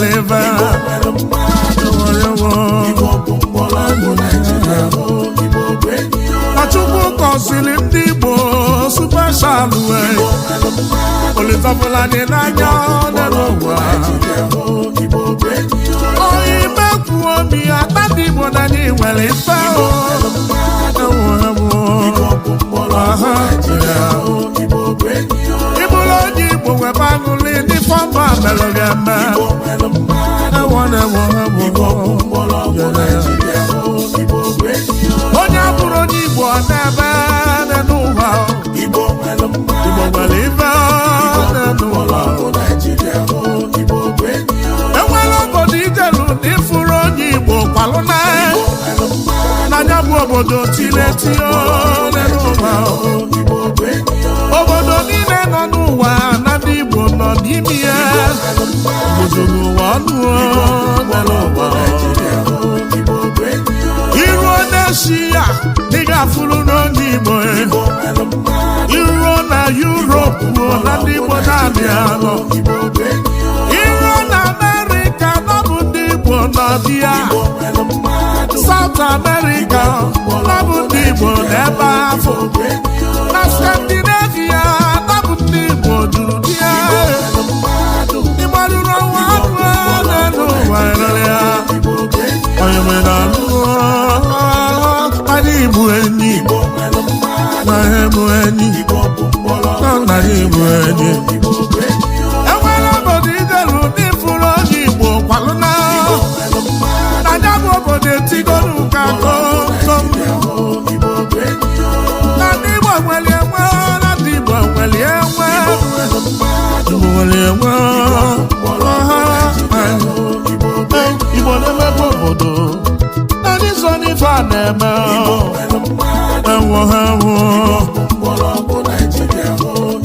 nwere ife. Igbo nwere mmadụ. Igbo bụ mgbọrọgwụ Naijiria. Igbo bụ enyi. Na Chukwu gọziri ndị Igbo special wee. Igbo nwere mmadụ. Olitọbụla anyị n'anya n'ụwa. Naijiria. Igbo bụ enyi. Oyi mekwuo omi ata, ndị Igbo na anyị nwere ife o. Ewo, ewo. Igbo bụ mgbọrọgwụ Naijiria. Igbo bụ enyi. Ịbụrụ onye Igbo, nwebe aṅụrị ndị fọma mere gị eme. Igbo nwere mmadụ. Ewo na ewo. Igbo Ewo. bụ mgbọrọgwụ Naijiria. Igbo bụ enyi. Onye abụrụ onye Igbo n'ebe n'ụwa. Igbo nwere mmadụ. Igbo nwere ife n'ụwa. Mgbọrọgwụ Naijiria. Igbo bụ enyi. Enwere obodo ijelu na ịfụrụ onye Igbo, kwalụ na Igbo nwere mmadụ. n'anya bụ obodo tiletio n'ụwa. Igbo bụ enyi. Obodo niile nọ n'ụwa na ndị Igbo nọ n'ime ya. Obodo n'ụwa ọnụ n'ụwa. Naijiria. Igbo bụ enyi. Iruo n'Eshia, ị ga-afụrụ n'onye Igbo. Igbo nwere mmadụ. Iruo na Yuropu, na ndị Igbo na-abịa anọ. Igbo bụ enyi. Iruo na Amerịka, na bụ ndị Igbo nọ dị ya. Igbo nwere mmadụ. South America, na bụ ndị Igbo n'ebe afọ. Igbo bụ enyi. Na Scandinavia, na bụ ndị Igbo juru di ya. Ịgbarụrụ ọnwa anụ n'ụwa ya. Igbo bụ enyi. Onye nwere anụ, anyị bụ enyi. Igbo nwere mmadụ. Na anyị bụ enyi. Igbo bụ mgbọrọgwụ. Na anyị bụ enyi. Igbo bụ enyi. Enwere obodo ijelu ndị fụrụ onye Igbo, kwalụ na Nwere mmadụ. na ya bụ obodo etigolu ka komkom. Igbo bụ enyi. Na ndị Igbo nwere enwe, na ndị Igbo nwere enwe. Igbo nwere enwe. Igbo bụ enyi. Igbo na-emepe obodo, na ndị so n'ife a na-eme. Nwere mmadụ. Ewo, ewo. Mgbọrọgwụ Naijiria.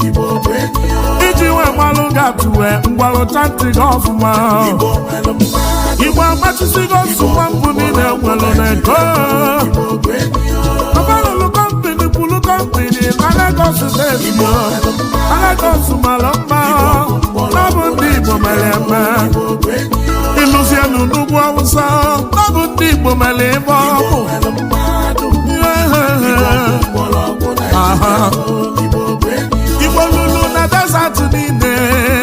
Igbo bụ enyi. Iji wee gbalụ gatụwe ngwalụcha ntị gị ọfụma. Igbo nwere mmadụ. Igbo agbachisigo nsogbu mbụ niile nwere n'ego. Igbo bụ enyi. Ọbalụlụ company kwulu company na Lagos Steeti. Na Lagos mara mma, ọ bụ ndị Igbo mere eme. Igbo bụ enyi. Ịlụzienụ n'ugwu Awụsa, ọ bụ ndị Igbo mere ebe ọkụ. Nwere mmadụ. Mgbọrọgwụ Naijiria. Igbo bụ enyi. Igbo lulu na desert niile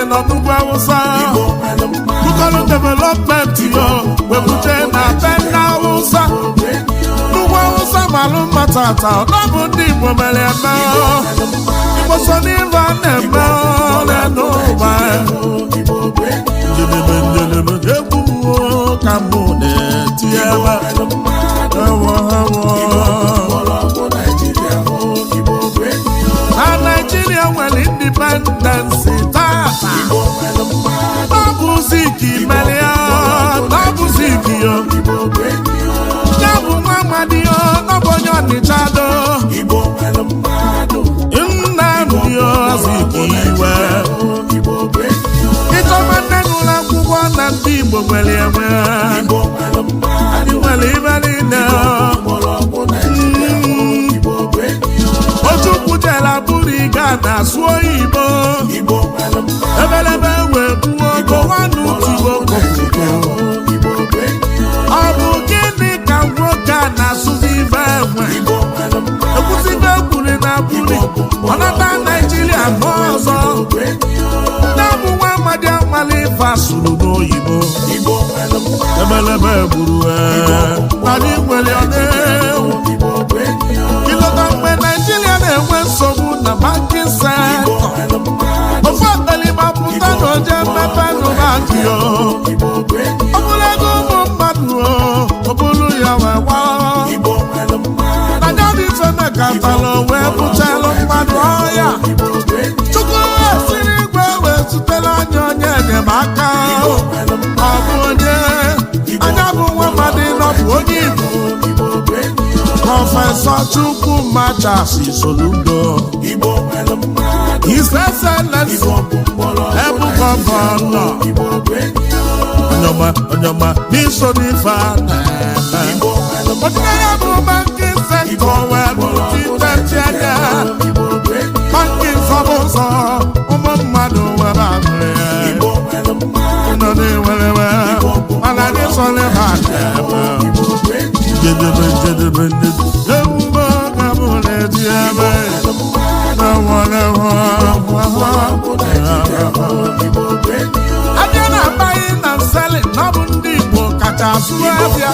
nọ n'ugwu Awụsa. Igbo nwere mmadụ. Bukọlụ development yo webuje na be ndị Awụsa. Bụ enyi. N'ugwu Awụsa malụ mma tata, ọ bụ ndị Igbo mere eme. Igbo so n'ife a na-eme n'ụwa. Igbo bụ enyi. Njedebe njedebe egwu ka mụ na-eti ebe. Ewo, ewo. Mgbọrọgwụ Naijiria. Igbo bụ enyi. Na Naijiria nwere independence tata, Igbo nwere mmadụ. ọ bụ Zik mere ya, ọ bụ Zik yo. Igbo bụ enyi. Ya bụ nwa amadi yo, ọ bụ onye Ọnịcha do. Igbo nwere mmadụ. Nnamdi Azikiwe. Igbo bụ enyi. Ịchọba nne n'ụlọ akwụkwọ, na ndị Igbo nwere enwe. Igbo nwere mmadụ. Anyị nwere ibe niile. Mgbọrọgwụ Naijiria. Igbo bụ enyi. Ojukwu jere bụrụ ịga na-asụ oyibo. Igbo nwere mmadụ. Ebelebe wee gbuo gọwanụ tigbo kọpụto. Igbo bụ enyi. Ọ bụ gịnị ka nwoke a na-asụzi ife enwe? Igbo nwere mmadụ. Ekwusibe ekwuri na buri ọnata Naijiria n'ọzọ. Bụ enyi. Na-abụ nwa amadi amali ife asụrụ n'oyibo. Igbo nwere mmadụ. Ebelebe gburu anyị nwere ọdịwu. Igbo bụ enyi. Ịlọta mgbe Naijiria na-enwe nsogbu na banking sector, Nwere mmadụ. ofe ọkalịma pụta na oje mmepe nụ bank yo. Igbo bụ enyi. Ọ bụrụ ego ụmụ mmadụ o, ọ bụrụ ya wee gbaa. Igbo nwere mmadụ. Anya dị ife mekatara wee bụchalụ mmadụ ọya. Igbo bụ enyi. Chukwu esiri igwe wee zutere anya onye enyemaka. Nwere mmadụ. Ọ bụ onye anya bụ nwa mmadụ nọ bụ onye Igbo. Igbo bụ enyi. Professor Chukwuma Charles Soludo. Igbo nwere mmadụ. His Excellency. Igbo bụ mgbọrọgwụ. Ebu governor. Igbo bụ enyi. Onyoma onyoma n'iso n'ife a na-eme. Igbo nwere mmadụ. Ọdịnaya bụ banking sector wee bụrụ anya. Igbo bụ enyi. Banking sọbụ ụzọ ụmụ mmadụ were aṅụrị. Igbo nwere mmadụ. Nọ na-ewere. Njedebe, njedebe, njedebe. Ewume ka mụ na-eji ebe. Mgbọrọgwụ Naijiria, Igbo bụ enyi. Abịa na buying na selling, na ọ bụ ndị Igbo kacha asụ abịa.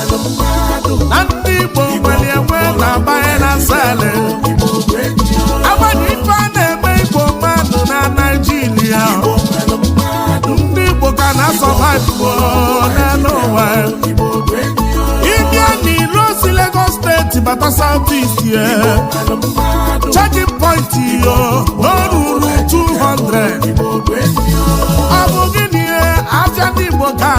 Na ndị Igbo nwere enwe na buying na selling. Igbo bụ enyi. Agbanyeghị ife a na-eme Igbo mmadụ na Naijiria, Igbo nwere mmadụ. ndị Igbo ka na-survive n'elu ụwa. Igbo bụ enyi. Ịbịa n'ilo si Lagos Steeti bata South East ye, Nwere mmadụ. charging point yo na o ruru 200. Igbo bụ enyi. Ọ bụ gịnị? Afịa ndị Igbo ka